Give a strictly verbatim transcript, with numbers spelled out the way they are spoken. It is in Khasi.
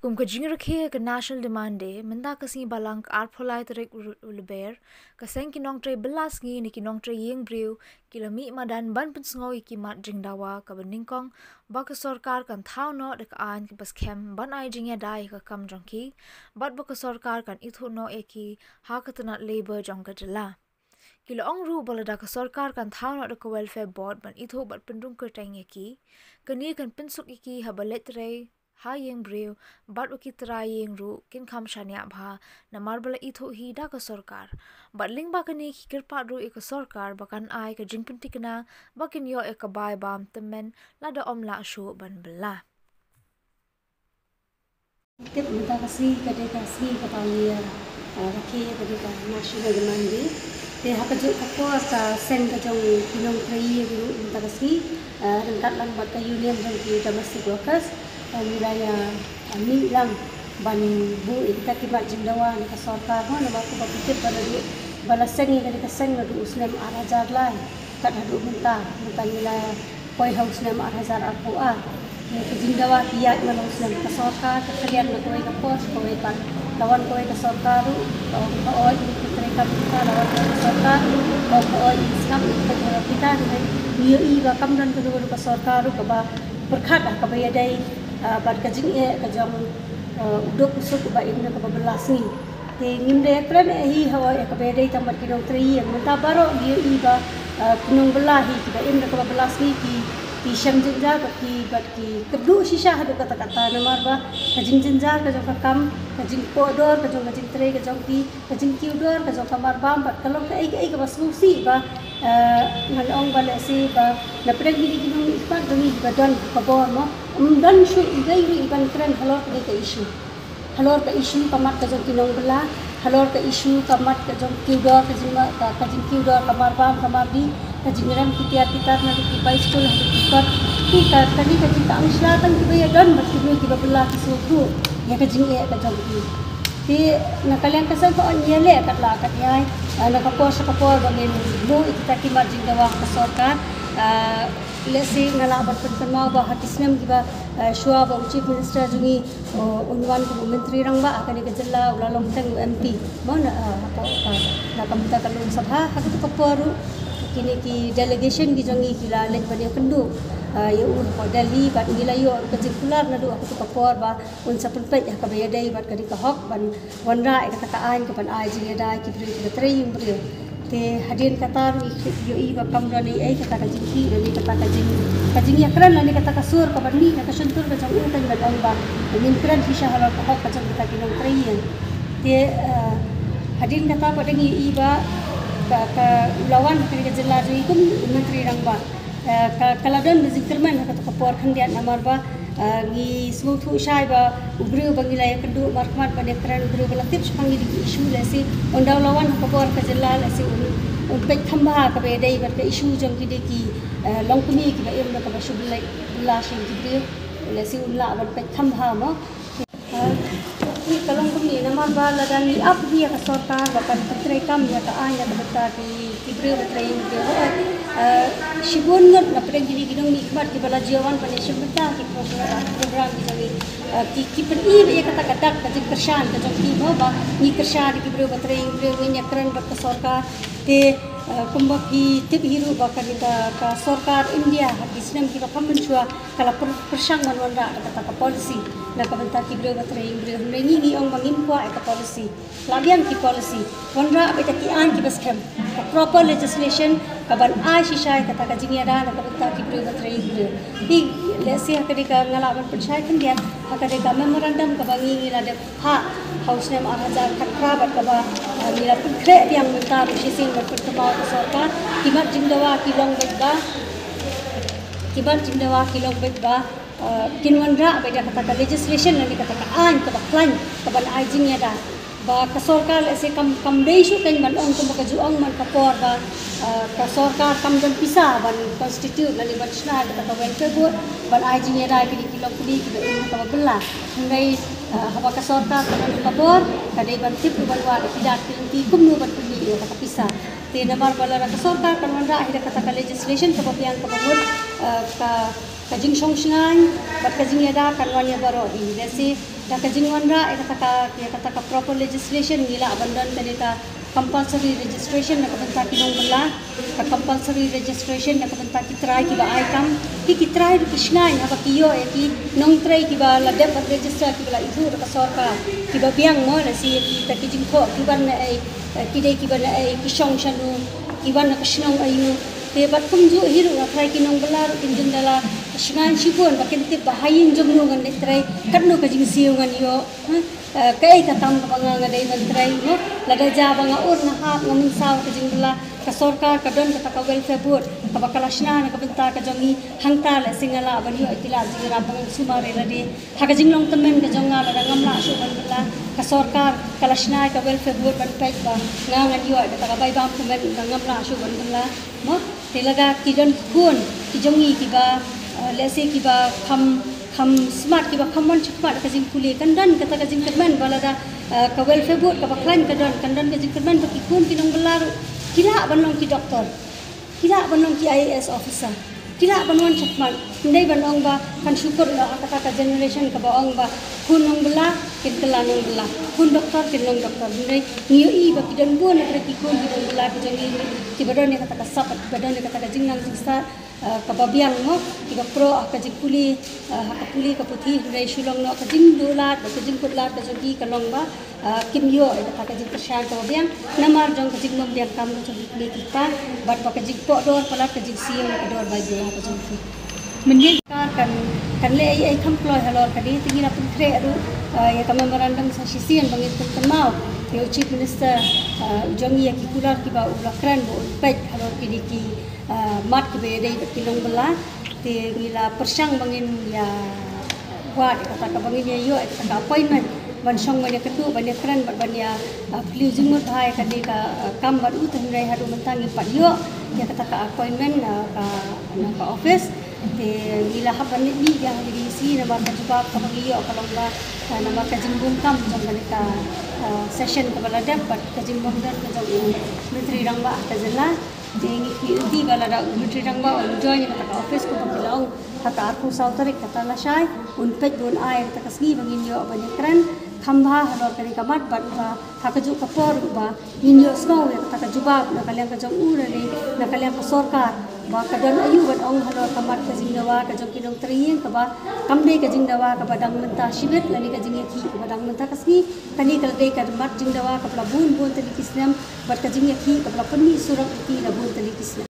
Kum ka jingrakhe ka National Demand Day, mynta ka sngi Balang ka arphew lai tarik u Lber, ka seng ki nongtrei bylla sngi ne ki nongtrei ïing briew ki la mih madan ban pynsngew ïa ki mat jingdawa kaba nyngkong ba ka sorkar kan thaw noh da ka aiñ kaba skhem ban ai jingïada ïa ka kam jong ki, bad ba ka sorkar kan ithuh noh ïa ki ha ka tnat labour jong ka jylla. Ki la ong ruh ba lada ka sorkar kan thaw noh da ka Welfare Board ban ithuh bad pynrung kyrteng ïa ki, kane kan pynsuk ïa ki haba leit trei ha ïing briew, bad ba ki trai ïing ruh kin kham shaniah bha namar ba la ithuh hi da ka sorkar. Bad lyngba kane ki kyrpad ruh ïa ka sorkar ba kan ai ka jingpyntikna ba kin ïoh ïa ka bai bam tymmen lada ym lah shuh ban bylla. Tip mynta ka sngi ka dei ka sngi kaba ngi, ah, rakhe ka dei ka National Demand Day. Te ha kajuh ka por ka seng ka jong ki nongtrei ïing ruh mynta ka sngi, ah, ryngkat lang bad ka union jong ki domestic workers, ah, ngi la ïa, ah, mih lang ban buh ïa kita ki mat jingdawa na ka sorkar, ho, namar kumba phi tip ba naduh ba la seng ïa ka dei ka seng naduh u snem ar hajar lai kat haduh mynta, mynta ngi la poi ha u snem ar hajar arphew ar. Ïa ka jingdawa ki ïaid man la u snem, ka sorkar ka khlieh na kawei ka por sha kawei pat. La wan kawei ka sorkar ruh, ka ong ka oi ïa ka treikam kita, la wan kawei ka sorkar ruh, ka ong ka oi ïa ka sngap ïa ka treikam kita. Ngi ïohi ba kam don kano kano ka sorkar ruh kaba pyrkhat ha kaba ïadei, ah, bad ka jingeh ka jong, ah, u duk u suk uba im da kaba bylla sngi. Te ngim da ïakren eh hi ha oi ïa kaba ïadei tang bad ki nongtrei ïing. Mynta baroh ngi ïohi ba, ah, ki nongbylla hi kiba im da kaba bylla sngi ki, ki shem jynjar bad ki, bad ki kyrduh shisha haduh katta katta namar ba ka jingjynjar ka jong ka kam, ka jingpoh dor ka jong ka jingtrei ka jong ki, ka jingkiew dor ka jong ka marbam bad ka long kaei kaei kaba sngewsih ba, ah, ngan ong ba lehse ba na pdeng kine ki nongmihkhmat jong ngi kiba don ka bor mo, ym don shuh iwei ruh iban kren halor kane ka issue. Halor ka issue ka mat ka jong ki nongbylla, halor ka issue ka mat ka jong kiew dor, ka jingma, ka, ka jingkiew dor ka marbam ka mardi, ka jingrem ki tiar ki tar na ki bai skul ha ki kot. Ki ka, kane ka jingkangshla tang kiba ïadon bad ki briew kiba bylla ki sngewthuh ïa ka jingeh ka jong ki. Te na ka liang ka seng ka ong ïaleh katba la katba ïai, ah, na ka por sha ka por ba ngin buh ïa kita ki mat jingdawa ka sorkar. Ah, lehse nga lah ban pynkynmaw ba ha ki snem kiba, ah, shuwa ba u Chief Minister jong ngi un wan kum u Myntri Rangbah ha kane ka jylla, u la long teng u M P. Mo na, ah, hapoh ka, na ka bynta ka Lok Sabha, ha katu ka por ruh kine ki delegation ki jong ngi ki la leit ban ïakynduh, ah, ïa u hapoh Delhi bad ngi la ïoh ka jingkular naduh ha katu ka por ba un sa pynpeit ïa kaba ïadei bad kane ka hok ban wanrah ïa kata ka aiñ kaban ai jingïada ïa ki briew kiba trei ïing briew. Te hadien kata ruh ngi ïohi ba kam don ei ei kata ka jingkhih lane kata ka jing, ka jingïakren lane kata ka sur kaban mih na ka shyntur ka jong u kan ban ong ba ngin kren shisha halor ka hok ka jong kita ki nongtrei ïing. Te, eh, hadien kata pat ngi ïohi ba ka, ka u la wan ha kane ka jylla jong ngi kum u Myntri Rangbah. Eh, ka, ka la don ba jingkyrmen ha kata ka por khyndiat namar ba, eh, ngi sngewthuh shai ba u briew ba ngi la ïakynduh markhmat ban ïakren, u briew ba la tip shaphang kine ki issue lehse ynda u la wan ha ka bor ka jylla lehse un, un peit kham bha kaba ïadei bad ka issue jong kine ki, eh, longkmie kiba im da kaba shu bylla, bylla sha ki briew, lehse un lah ban peit kham bha mo. Ah, ki ka long kumne namar ba lada ngi ap ïa ka sorkar ba kan pyntreikam ïa ka aiñ na ka bynta ki, ki briew ba trei ïing briew. Hooid, ah, shibun ngut na pdeng kine ki nongmihkhmat kiba la ju wan ban ïashim bynta ki program, program ki jong ngi. Ah, ki, ki pyni ïa kata ka dak ka jingkyrshan ka jong ki mo ba ngi kyrshan ïa ki briew ba trei ïing briew, ngin ïakren bad ka sorkar. Te, ah, kumba ki tip hi ruh ba kane ka, ka sorkar India ha ki snem kiba kham mynshuwa ka la pyr-, pyrshang ban wanrah da kata ka policy na ka bynta ki briew ba trei ïing briew. Hynrei ngi ngi ong ba ngim kwah ïa ka policy. Lah biang ki policy. Wanrah beit da ki aiñ kiba skhem. Ka proper legislation kaban ai shisha ïa kata ka jingïada na ka bynta ki briew ba trei ïing briew. Hi lehse ha kane ka nga lah ban pynshai khyndiat ha kane ka memorandum kaba ngi ngi la dep ha, ha u snem ar hajar khatphra bad kaba, eh, ngi la pynkhreh biang mynta ruh shisien ban pynkynmaw ka sorkar. Ki mat jingdawa ki long beit ba, ki mat jingdawa ki long beit ba, eh, kin wanrah beit da kata ka legislation lane kata ka aiñ kaba khlaiñ kaban ai jingïada. Ba ka sorkar lehse kam, kam dei shuh kein ban ong kumba ka ju ong man ka por ba, eh, ka sorkar kam don pisa ban constitute lane ban shna kata ka welfare board ban ai jingïada ïa kine ki longkmie kiba im ha kaba bylla. Hynrei, eh, haba ka sorkar ka don ka bor, ka dei ban tip ruh ban wad ïa ki dak ki lynti kumno ban pynmih ïa kata ka pisa. Te namar ba lada ka sorkar kan wanrah hi da kata ka legislation kaba biang kaba mut, eh, ka Ka jingshong shngaiñ bad ka jingïada kan wan ïa baroh hi. Lehse da ka jingwanrah ïa kata ka, ïa kata ka proper legislation ngi lah ban don kane ka compulsory registration na ka bynta ki nongbylla, ka compulsory registration na ka bynta ki trai kiba ai kam. Ki, ki trai ruh ki shngaiñ haba ki ïoh ïa ki nongtrei kiba la dep ban register, kiba la ithuh da ka sorkar, kiba biang mo, lehse ïa kita ki jingthoh ki wan na ei, eh, ki dei kiba na ei, ki shong shano, ki wan na ka shnong aïu. Te bad kumjuh hi ruh nga trai ki nongbylla ruh kin jin da la shngaiñ shibun ba kin tip ba ha ïing jong no ngan leit trei, katno ka jingsiew ngan ïoh. Ha? Eh, kaei ka kam kaba nga, nga dei ban trei mo. Lada jia ba nga ur nga hap nga mynsaw ka jingbylla, ka sorkar ka don kata ka welfare board kaba ka la shna na ka bynta ka jong ngi. Hangta lehse nga lah ban ïoh ïa ki lad jingïarap ba ngan sumar ïa lade. Ha ka jinglong tymmen ka jong nga lada ngam lah shuh ban bylla, ka sorkar ka la shna ïa ka welfare board ban peit ba nga ngan ïoh ïa kata ka bai bam tymmen ba ngam lah shuh ban bylla. Mo, te lada ki don ki khun ki jong ngi kiba, eh, lehse kiba kham, kham smart, kiba kham mon shakhmat ka jingpule, kan don kata ka jingkyrmen ba lada, eh, ka welfare board kaba khlaiñ ka don, kan don ka jingkyrmen ba ki khun ki nongbylla ruh ki lah ban long ki doktor, ki lah ban long ki I A S officer, ki lah ban wan shakhmat. Ym dei ban ong ba kan shu kut noh ha kata ka generation kaba ong ba khun nongbylla kin kylla nongbylla, khun doktor kin long doktor. Hynrei ngi ïohi ba ki don bun na ki khun ki nongbylla ki jong ngi kiba don ïa kata ka sap, kiba don ïa kata ka jingnang jingstad, eh, kaba biang mo, kiba proh ha ka jingpule, eh, ha ka pule ka puthi, hynrei shu long noh ka jingduh lad bad ka jingkut lad ka jong ki ka long ba, eh, kim ïoh ïa kata ka jingkyrshan kaba biang namar jong ka jingbym biang kam ka jong ki kmie ki kpa bad ba ka jingpoh dor palat ka jingsiew ïa ka dor bai bylla ka jong ki. Mynta ka kan, kan leh ei ei kham kloi halor kane, te ngi la pynkhreh ruh, eh, ïa ka memorandum sa shisien ba ngin pynkynmaw ïa u Chief Minister, eh, u jong ngi ïa ki kular kiba u la kren ba un peit halor kine ki, eh, mat kiba ïadei bad ki nongbylla. Te ngi la pyrshang ba ngin ïa wad ïa kata ka, ba ngin ïa ïoh ïa kata ka appointment ban shong ban ïa kynduh ban ïa kren bad ban ïa, ah, plie jingmut bha ïa kane ka, ah, kam bad u, te hynrei haduh mynta ngim pat ïoh ïa kata ka appointment, ah, ka, na ka office. Te ngi la hap ban leit mih biang ha D D C namar ka jubab kaba ngi ïoh ka long ba, ah, namar ka jingbun kam jong kane ka, ah, session kaba la dep bad ka jingbym don ka jong u Myntri Rangbah ka jylla. Te ngi kyrpad ba lada u Myntri Rangbah un join ïa kata ka office kumba ki la ong ha ka arphew saw tarik kata lashai, un peit ba un ai kata ka sngi ba ngin ïoh ban ïa kren kham bha halor kane ka mat bad ba ha kajuh ka por ba ngin ïoh sngew ïa kata ka jubab na ka liang ka jong u lane na ka liang ka sorkar ba ka don aïu ban ong halor ka mat ka jingdawa ka jong ki nongtrei ïing kaba kam dei ka jingdawa kaba dang mynta shibit lane ka jingïakhih kaba dang mynta ka sngi. Kane ka la dei ka mat jingdawa kaba la bun bun tylli ki snem bad ka jingïakhih kaba la pynmih surok ïa ki la bun tylli ki snem.